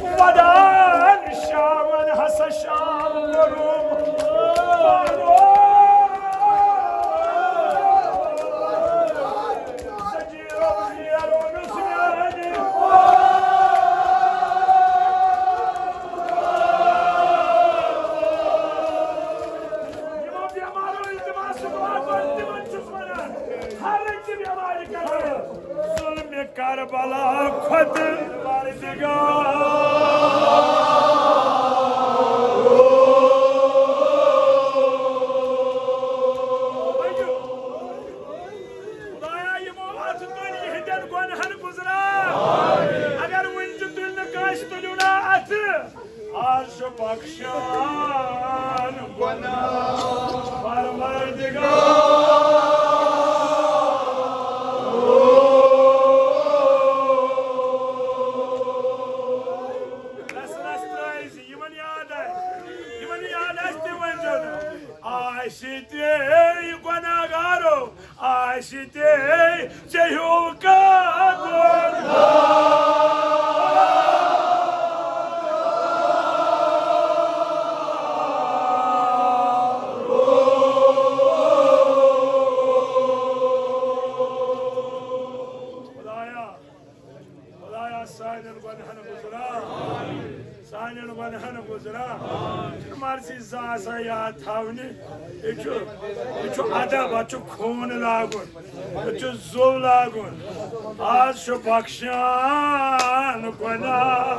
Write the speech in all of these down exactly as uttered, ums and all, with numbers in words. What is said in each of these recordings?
ودان شامن ہسا شام کوٚرُم۔ یِمو بٮ۪مارو التماس چھُس واتان، تِمن چھُس ونان، ہر أکِس بٮ۪مارِ کرو ظلمِ کربلا کھۄتہٕ پروردگار۔ خدایا، یِمو اَتھٕ تُلۍ یِہنٛدٮ۪ن گۄنہن گُزران۔ اگر وُنہِ تہِ تُلۍ نہٕ کٲنٛسہِ، تُلِو نا اَتھٕ۔ آز چھُ بخشان گۄناہ پروردگار۔ رس رس ترٲوۍ زِ یِمن یاد آسہِ، یِمن یاد آسہِ تہِ ؤنۍ زیو نہٕ۔ آسہِ تہِ گۄناہ گارو، آسہِ تہِ ژےٚ ہیوٗ کانٛہہ گۄناہ۔ خدایا، خدایا، سانٮ۪ن گۄنہن گُزران، سانٮ۪ن گۄنہن گُزران۔ مرضی زٕ آسان یاد تھاونہِ۔ یہِ چھُ، یہِ چھُ ادب، اتھ چھُ خوٗن لاگُن، اتھ چھُ زُو لاگُن۔ آز چھُ بخشان گۄناہ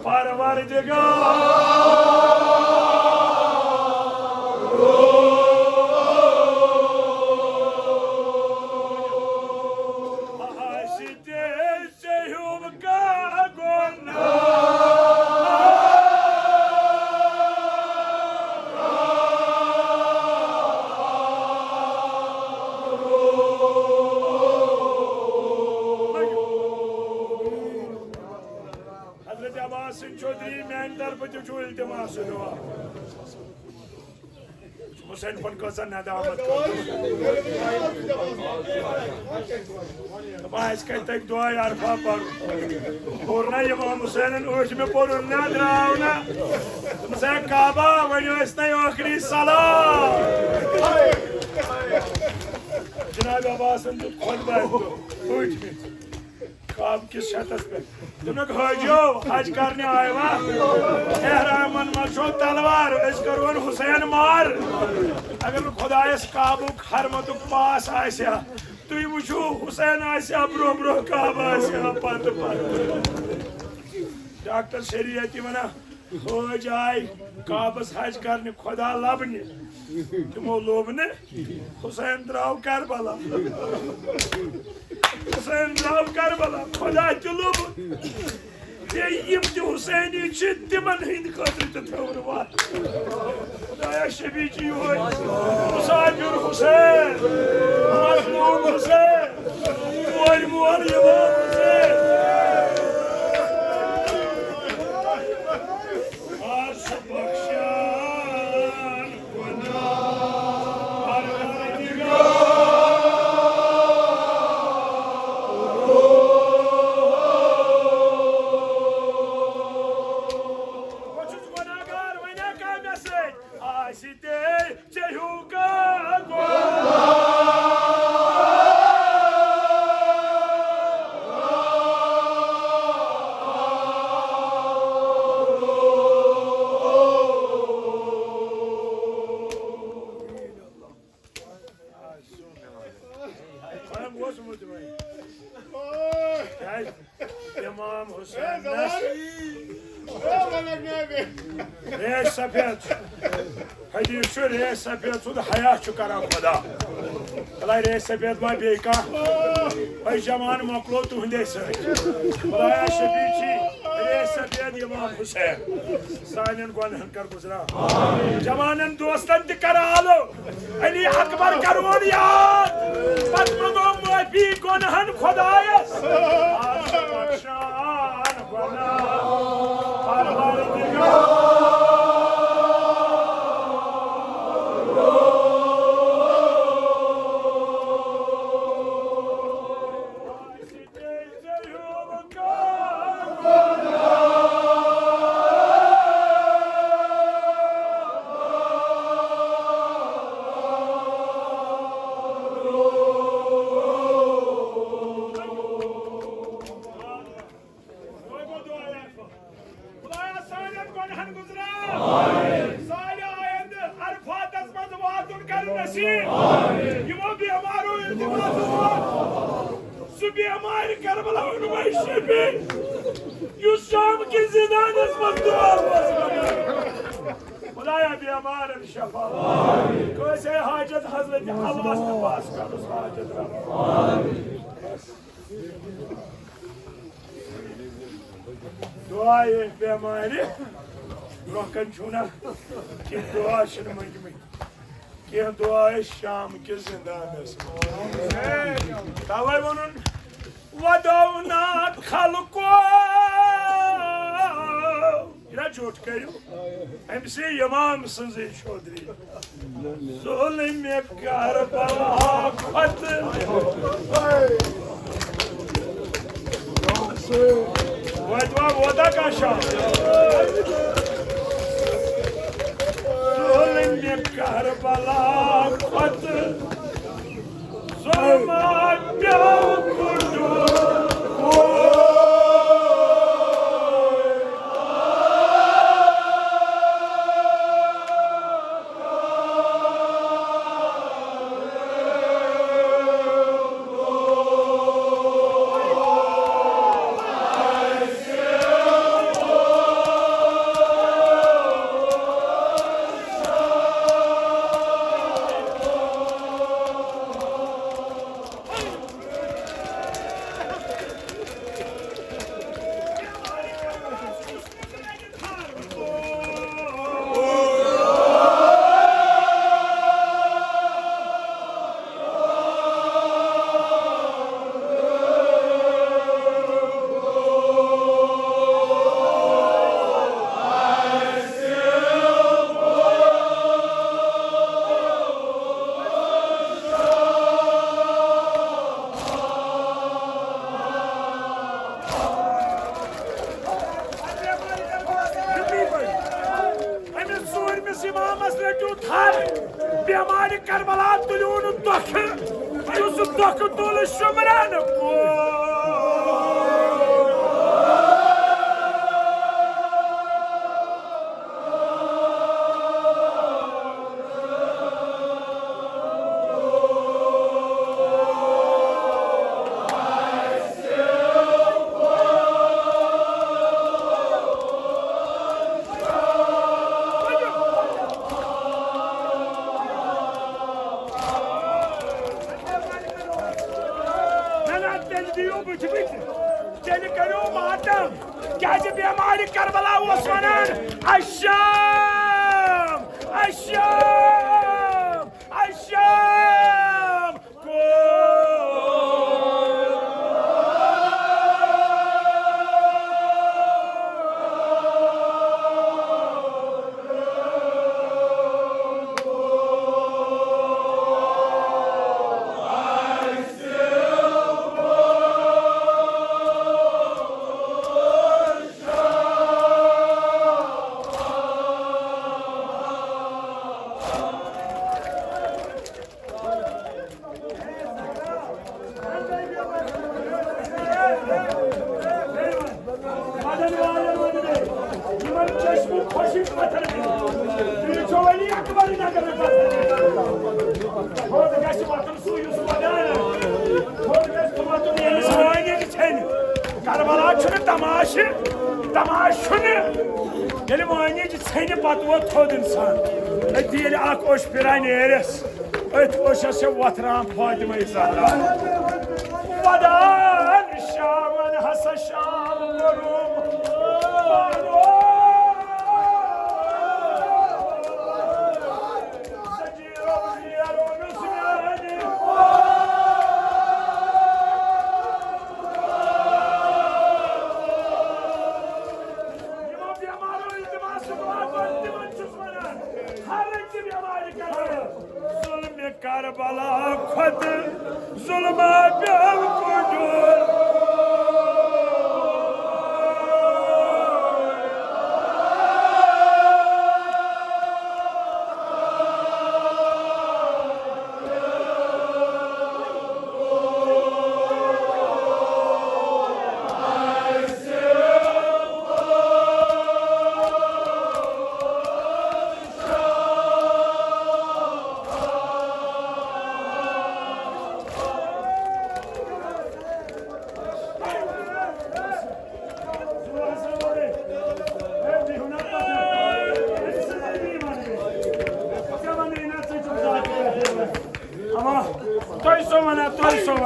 پروردگار۔ آسہِ تہِ ژےٚ ہیوٗ کانٛہہ گۄناہ۔ حضرت عباس سٕنٛدۍ چودھری میٛانہِ طرفہٕ تہِ چھُ التماس و دعا۔ حسین پن کۭژاہ ندامت کٔر۔ دپان، اسہِ کتہِ تگہِ دعاے عرفہ پرُن؟ کوٚر نہ امام حسینن أچھ مےٚ پوٚرُن نہ درٛاو نہ۔ دوٚپمس، ہے کعبہ، وۄنۍ ٲسۍ نَے ٲخری سلام۔ جناب عباسن دیُت خطبہ، أتھۍ کعبہٕ کِس چھتس پٮ۪ٹھ۔ دوٚپنکھ، حٲجیو، حج کرنہِ آیوا؟ احرامن منٛز چھو تلوار، أسۍ کرون حسین مار۔ اگر نہٕ خدایس کعبُک حرمتُک پاس آسہِ ہا، تُہۍ وٕچھِو، حسین آسہِ ہا برونٛہہ برونٛہہ، کعبہٕ آسہِ ہا پتہٕ پتہٕ۔ ڈاکٹر شریعتی ونان، حٲج آے کعبس حج کرنہِ، خدا لبنہِ۔ تِمو لوٚب نہٕ، حسین درٛاو کربلا۔ حسین درٛاو کربلا، خدا تہِ لوٚب۔ بیٚیہِ یِم تہِ حسینی چھِ، تِمن ہٕنٛدِ خٲطرٕ تہِ تھٲوٕن وَتھ۔ خدایا، شفیع چھُ یِہوٚے، مسافر حسین، مظلوم حسین، کورِ مول امام حسین۔ آز چھُ بخشان گۄناہ پروردگار۔ بہٕ چھُس گۄناہگار، وۄنۍ ہا کانٛہہ مےٚ سۭتۍ آسہِ تے ژےٚ ہیوٗ کانٛہہ گۄناہ۔ کیٛازِ؟ امام حسینس ریش سفید چھُ۔ حدیث چھُ، ریش سفید سُنٛد حیا چھُ کران خدا۔ بلاے ریش سفید ما بیٚیہِ کانٛہہ؟ أسۍ جوان مۄکلو تُہنٛدے سۭتۍ۔ خدایا، شفیع چھِ ریش سفید امام حسین۔ سانٮ۪ن گۄنہن کر گُزران۔ جوانن دوستن تہِ کر آلو۔ علی اکبر کرون یاد، پتہٕ منگو معافی گۄنہن خدایس۔ آز چھُ بخشان گۄناہ پروردگار۔ سانہِ آیندٕ عرفاتس منٛز واتُن کر نصیب۔ یِمو بیمارو التماس ووت، سُہ بیمارِ کربلا نماے شفیع، یُس شام کِس زندانس منٛز دعا اوس کران۔ خدایا، بیمارن شفا۔ کٲنٛسہِ آیہِ حاجت حضرت حلوس تہٕ بس کرُس حاجت روا۔ دعا ییٚمہِ بیمارِ برونٛہہ کنہِ چھُو نہ کینٛہہ، دعا چھِنہٕ مٔنٛگمٕتۍ کینٛہہ، دعا ٲسۍ شام کِس زِنٛدانَس منٛز۔ تَوَے ووٚنُن، "ودونا خلقو"۔ یہِ نہ جھوٹ کٔرِو، أمۍ سٕے اِمام سٕنٛزٕے چودھری۔ ظلم کربلا کھۄتہٕ۔ وۄتہِ وۄنۍ ووتا کانٛہہ شاہ؟ ظلم کربلا کھۄتہٕ۔ ظلم پیوٚو کُنڈُل۔ أمِس ژوٗرمِس اِمامَس رٔٹِو تھَر، بیمارِ کربلا تُلِو نہٕ دۄکھٕ، یُس دۄکھٕ تُل شُمرانہٕ کول۔ نہ، نہ، تیٚلہِ دِیِو بٕتھِ بٕتھِ۔ تیٚلہِ کٔرِو ماتم۔ کیٛازِ بیمارِ کربلا اوس ونان، "الشام، الشام، الشام۔" مدن والٮ۪ن وَنہٕ بہٕ، یِمَن چشمہٕ خۄشِک پَتھر دِنۍ۔ تُہۍ چھِو علی اکبر نگر پَتھر۔ تھوٚد گژھِ وۄتھُن سُہ، یُس ودان۔ تھوٚد گژھِ وۄتھُن، ییٚمِس وٲنِج ژھیٚنہِ۔ کربلا چھُنہٕ تماشہٕ، تماشہٕ چھُنہٕ۔ ییٚلہِ وٲنِج ژھیٚنہِ، پتہٕ ووت تھوٚد اِنسان۔ أتی ییٚلہِ اکھ اوٚش پھِران نیرٮ۪س، أتھۍ اوٚشس چھےٚ وۄتھران فاطمہ زہرا۔ ودان شامن ہسا شام کوٚرُم۔ ظلم کربلا کھۄتہٕ ظلم پیوٚو کُنڈُل۔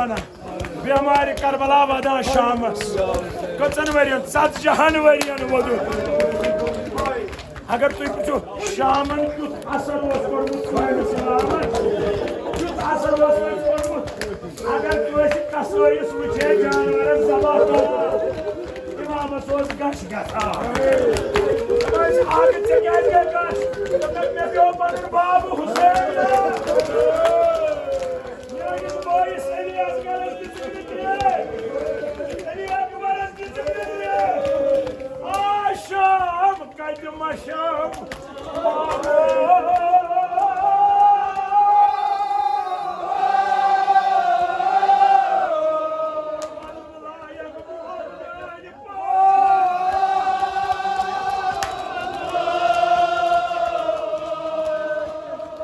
بیمارِ کربلا ودان شامس۔ کٔژن ؤرین؟ ژتجی ہن ؤرین ووٚدُن۔ اگر تُہۍ وٕچھِو، شامن کیُتھ اثر اوس کوٚرمُت خٲلِص امامن، کیُتھ اثر اوس تٔمۍ کوٚرمُت۔ اگر کٲنٛسہِ قصٲیِس وٕچھے جانورس ذبح کران، امامس اوس غش گژھان۔ کٲنٛسہِ اکھ، ژےٚ کیٛازِ گٔے غش؟ دوٚپُن، مےٚ پیوٚو پنُن باب حسین۔ میٲنِس بٲیِس علی اصغرس دِژٕم نہٕ کینٛہہ۔ علی اکبرس دِژٕم نہٕ کینٛہہ۔ آ شام کتہِ مشام۔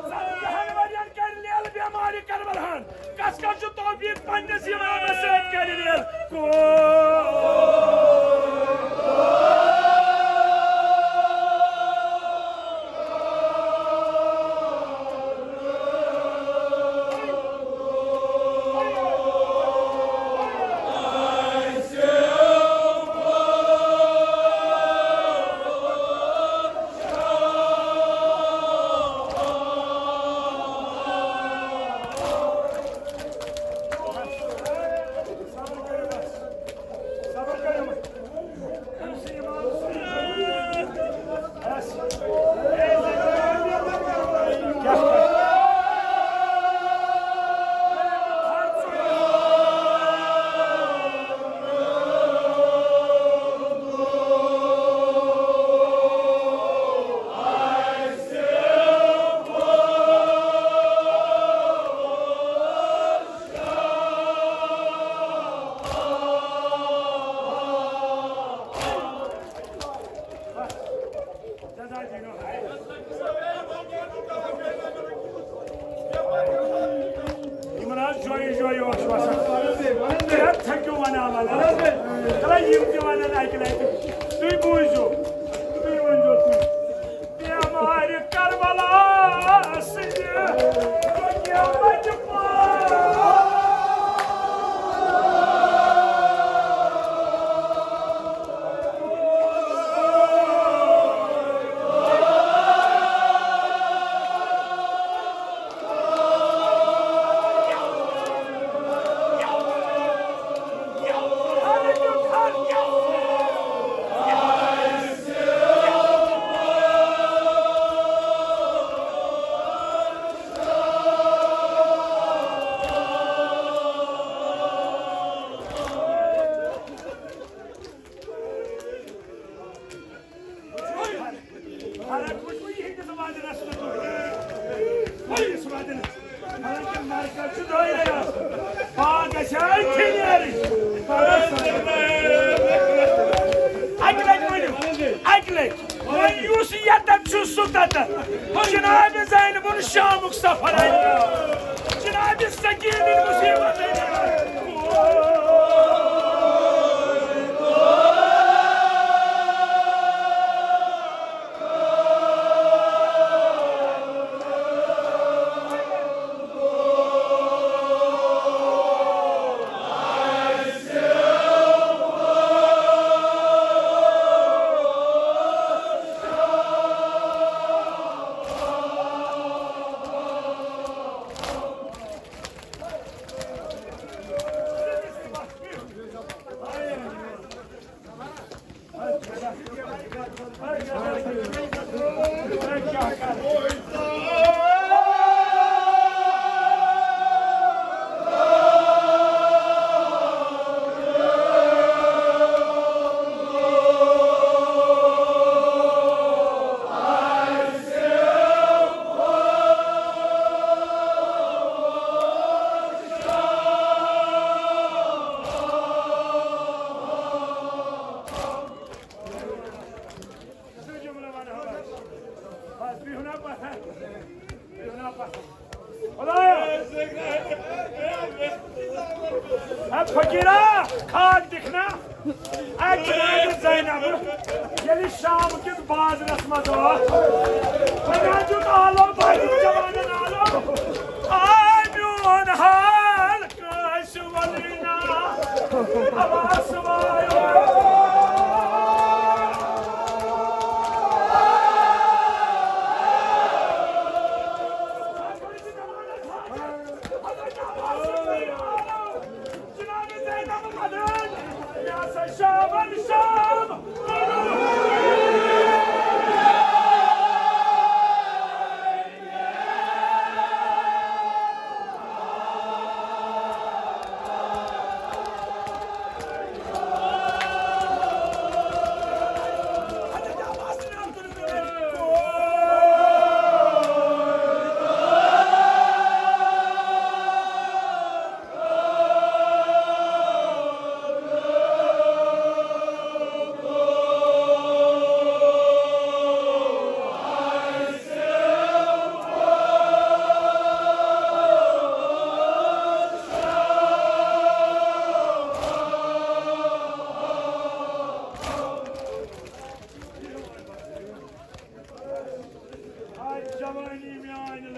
ژتجی ہن ؤرین کرِ لیلہٕ بیمارِ کربلاہن۔ کس کس چھُ توفیق پننِس امامس سۭتۍ کرِ لیلہٕ؟ کو یِمن حظ جویہِ جویہِ اوس وسان۔ ہے، تھٔکِو ونان ونان۔ تَلہ یِم تہِ ونن اکہِ لٹہِ۔ تُہۍ بوٗزِو، تُہۍ ؤنۍزیو تُہۍ۔ بیمارِ کربلا سٕنٛدِ قیامت پتھ۔ اکہِ لٹہِ ؤنِو، اکہِ لٹہِ۔ وۄنۍ یُس ییٚتٮ۪تھ چھُ، سُہ تَتٮ۪تھ۔ جناب زینبُن شامُک سفر اَنہِ۔ جناب سکیٖنٕنۍ مُصیٖبت اَنہِ۔ ہے فقیرا، کھاد دِکھ نا۔ اے جناب زینب، ییٚلہِ شام کِس بازرس منٛز ٲس، وۄنۍ حظ دیُت آلو، بہٕ حظ دیُت جوانن آلو۔ آے میون حال کٲنٛسہِ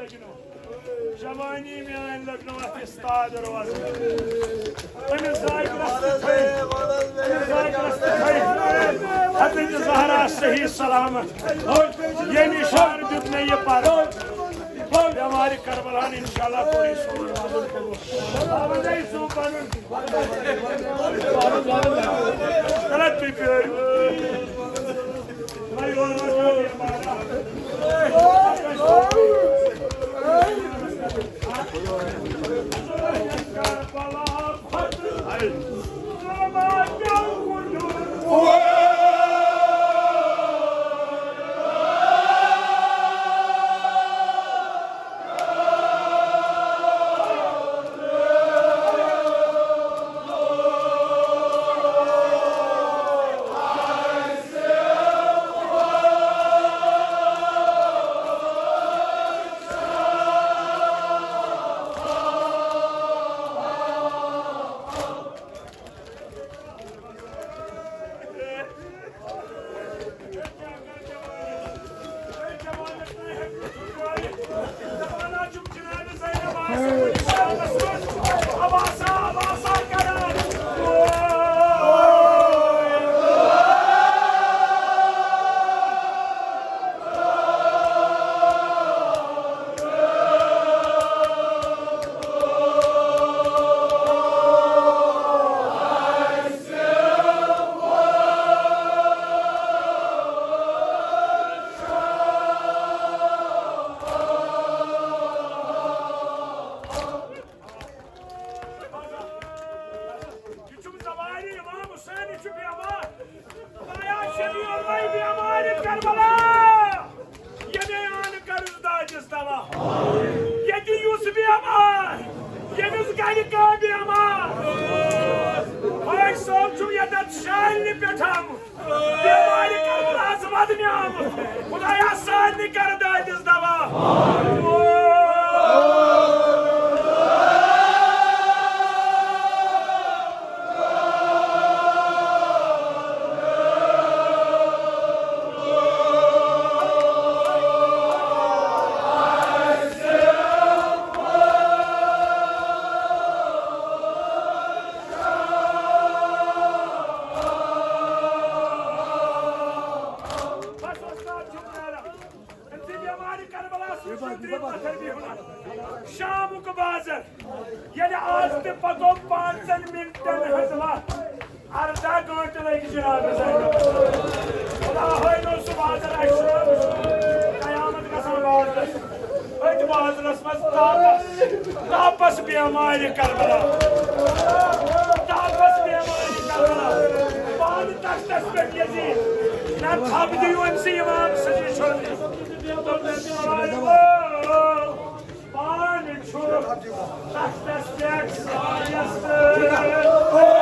جوانی میٲنۍ لٔگنو اتھ استاد روزان۔ أمِس زاگرس تہِ تھٲے، أمِس زاگرس تہِ تھٲے حضرت زہرا صحیح سلامت۔ ییٚمہِ شعر دیُت مےٚ یہِ پرٕ۔ بٮ۪مارِ کربلاہن انشاءاللہ کوٚر یہِ سون وَدُن قبوٗل۔ بابا جی سُہ پَنُن غلط تُہۍ پیٲرِو۔ یہِ چھُم زوارِ امام حسین، یہِ چھُ بیمار۔ خدایا، شفیع المے بیمارِ کربلا، ییٚمے آنہٕ قرض دادِس دوا۔ ییٚتہِ یُس بیمار، ییٚمِس گرِ کانٛہہ بیمار، حٲج صٲب چھُم ییٚتٮ۪تھ شالنہِ پٮ۪ٹھ آمُت۔ بیمارِ کربلاہس ودنہِ آمُت۔ خدایا، سارنٕے کر دادِس دوا۔ بس وۄستاد چھُم نیران۔ أمۍ سٕنٛدِ بیمارِ کربلاہس منٛز چھُ ترٛےٚ پتھر بِہُن۔ شامُک بازر، ییٚلہِ آز تہِ پکو پانٛژن منٹن ہٕنٛز وتھ، ارداہ گٲنٛٹہٕ لٔگۍ جناب زینب۔ خدا ہٲوِنو سُہ بازر اَسہِ۔ قیامت گژھان بازرس۔ أتھۍ بازرس منٛز تاپس، تاپس بیمارِ کربلا۔ تاپس بیمارِ کربلا۔ پانہٕ تختس پٮ۪ٹھ یزید۔ نہ تھپھ دِیِو أمۍ سٕے امام سٕنٛزِ چھوٚلہِ۔ دوٚپنس، پانہٕ چھُ تختس پٮ۪ٹھ سایس تہٕ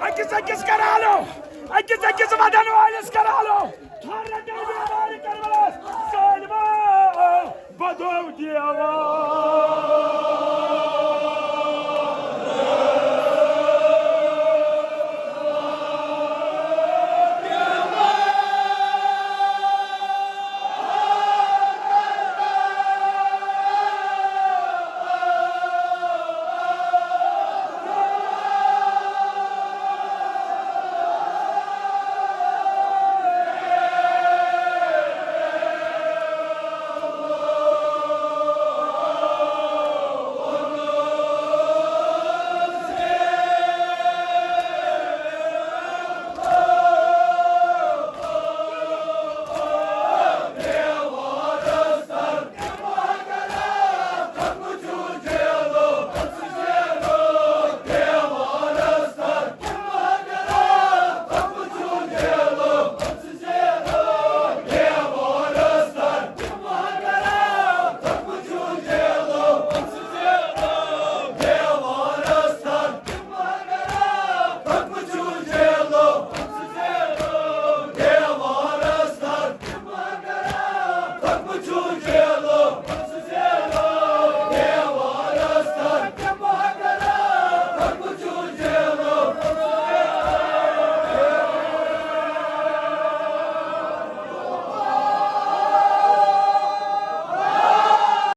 أکِس أکِس کرالو، أکِس أکِس ودن وٲلِس کرالو۔ تھر رٹن بیمارِ کربلاہس، سٲلمو بدو دیوا۔